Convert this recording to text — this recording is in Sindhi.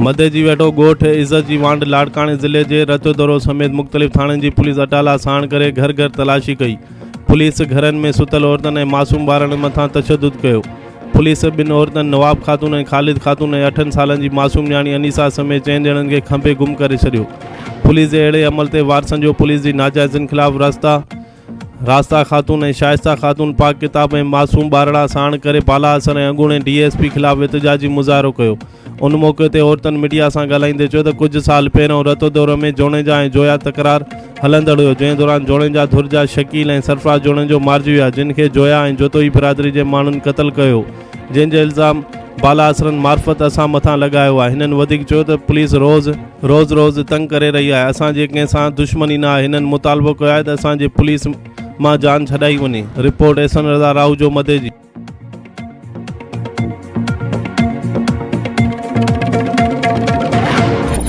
مدئجي ويٺو ڳوٺ عزت جي وانڍ لاڙڪاڻي ضلعي جي رتودورو سميت مختلف ٿاڻن جي پوليس اٽالا ساڻ ڪري گهر گهر تلاشي ڪئي. پوليس گهرن ۾ ستل عورتن ۽ معصوم ٻارڙن مٿان تشدد ڪيو. پوليس ٻن عورتن نواب خاتون ۽ خالد خاتون ۽ اٺن سالن جي معصوم نياڻي انيسا سميت چئن ڄڻن کي کنڀي گم ڪري ڇڏيو. پوليس جي اهڙي عمل تي وارثن جو پوليس جي ناجائزين خلاف رستا راستا خاتون ۽ شائسته خاتون پاڪ ڪتاب ۽ معصوم ٻارڙا ساڻ ڪري بالا حسن ۽ اڳوڻي ڊي ايس پي خلاف احتجاجي مظاهرو ڪيو. ان موقعي تي عورتن ميڊيا سان ڳالهائيندي چيو ته ڪجهه سال پهريون رتودورو ۾ جوڻيجا ۽ جويا تڪرار هلندڙ هيو جنهن دوران جوڻيجا ڌر جا شڪيل ۽ سرفراز جوڻيجو مارجي ويا جن کي جويا ۽ جتوئي برادري جي ماڻهن قتل ڪيو جنهن جو الزام بالا اثرن معرفت اسان مٿان لڳايو آهي هنن وڌيڪ چيو ته پوليس روز روز روز تنگ ڪري رهي آهي اسان جي ڪنهن سان دشمني نه آهي هنن مطالبو ڪيو آهي ته اسان جي پوليس مان جان ڇڏائي وڃي. رپورٽ، احسن رضا راهوجو مديجي.